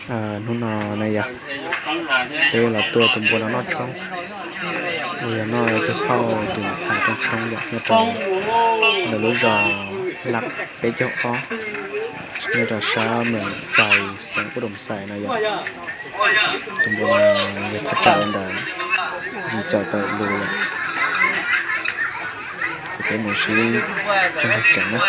Hnub no na yog peb los tua tus npua no noj tshoob, uas yog noj tus phauj tus ntxhais rooj tshoob yom, nyob rau ntawm lub zos Laj peb caug ob, nyob rau sab Mường Xais, xeev Ub Doo Xais no yom. Tus npua no yog thaj tsam li ntawd yim caum tawm lus yom. Ces peb mus sib tsoog tsev na.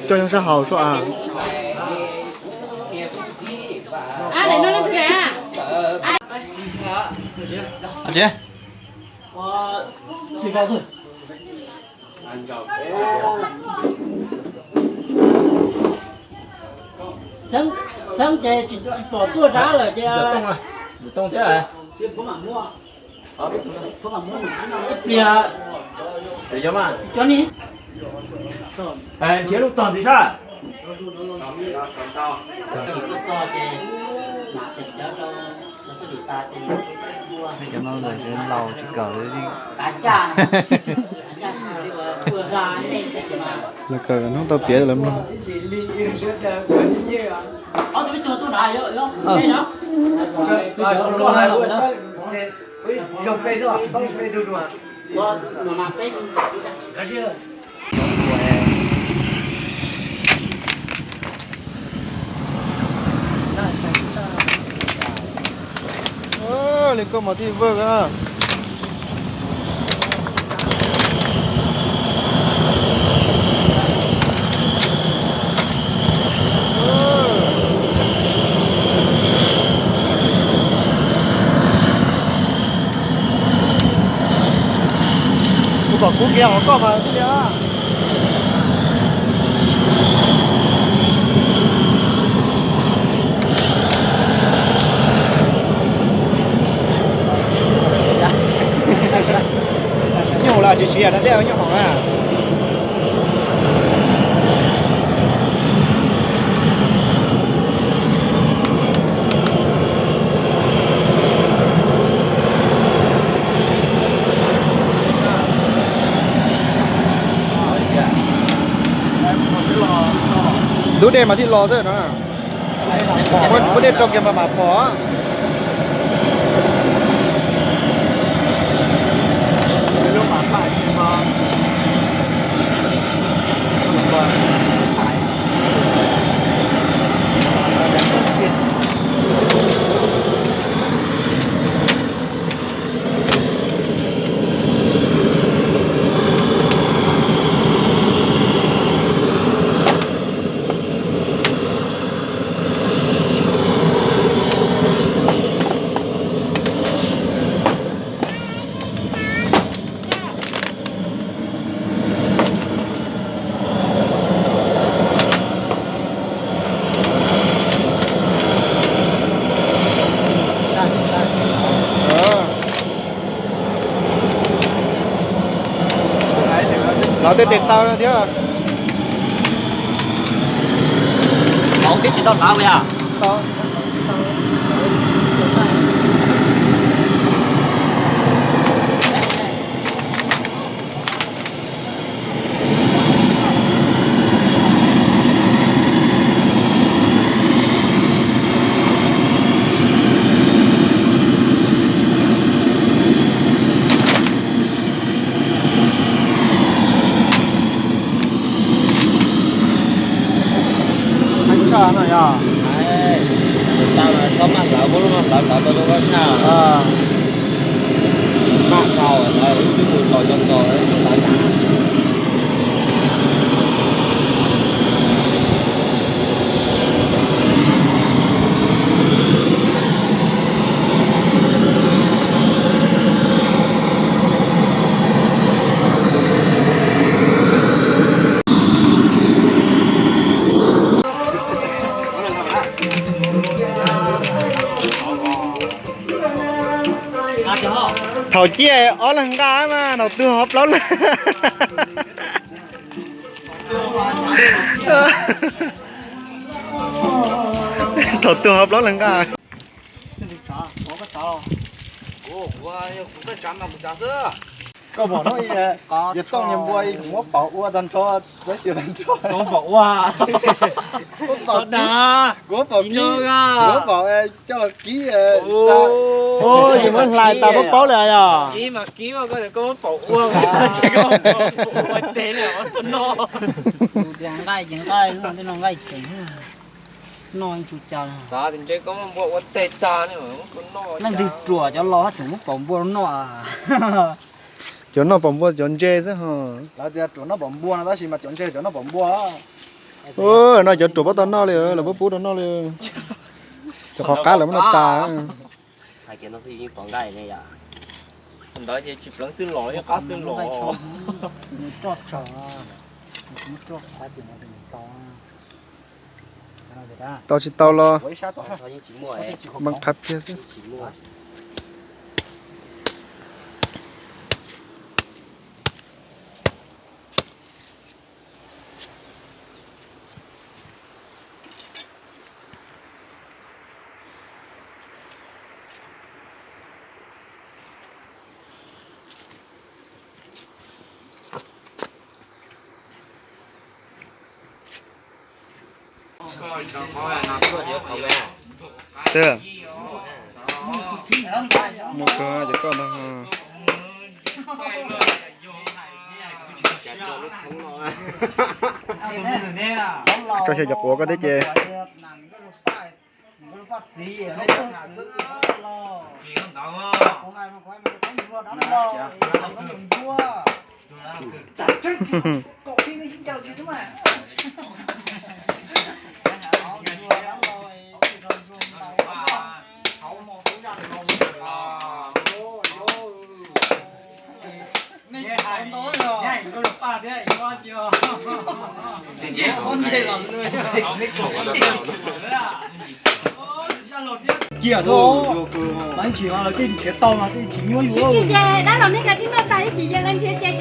Coj nyob sab hauv xwb a. Xeeb ces tsis pom tuaj rab lawm ces ib pliag cov ni nrhiav lub tog ntxiv sab. Cov no laus tsis kawm li. Lawv kawm hnub tau piav lawv mloog. Li koj mas thiaj vwj na. Kuv kom kub kiag hauv koj mas thiaj li. Nyuj hoom los tsis siav no thiab, nyuj hoom na. Ntub dej mas thiaj los xwb no. Muab dej rau kiag mas mam pom. Los tej tes taw no thiab. Hauv twb tsis tau hlav yog. Tsis tau. Tau los txhob maj hlawv, muab lub no hlawv hlawv tau rau koj tshaj. Maj tau lawm wb twb mus tos cov tos lawv mus hlawv tas. Thaum ciaj ob leeg nqa mas thaum twg ho plaub leeg. Thaum twg ho plaub leeg nqa. Koj pom no, yawg Tooj niag npua kuv muab paum ua tag nrho, tab sis tag nrho. Paum ua, kuv muab paum, kuv muab paum coj los kib. Yus muab hlais tas paub paub li yog. Kib mas kib, koj paum ua, ua teg li ua tuaj noj. Nqaij ces nqaij, tej no nqaij tseem noj tsis cas. Xav tias ntshe koj muab npua ua teg tag ne, leej twg ruam cov los tseem muab paum npua noj. Cov noj paum npua cov ntse xwb ho. Lawv tias ruam noj paum npua no tab sis mas cov ntse cov noj paum npua. No cov ruam pab tau noj li, lawv pub pub rau noj li. Cov qhov qab lawv muab noj tas. Hais tias no yeej pom nqaij ne yom. Ntawd ces tsis pleev txwj los, ib qab txwj los. Tau tsis tau los, yeej tsis muaj, maj qhav kiag xwb. Twb muaj kawg cov koj ntag. Tso xyaw cov quav koj thiab ces. Cia, tsis nrhiav tau mas tsis nyuaj yus. Dab laug nej kav tsij noj tas ib chim ces lawv nrhiav ces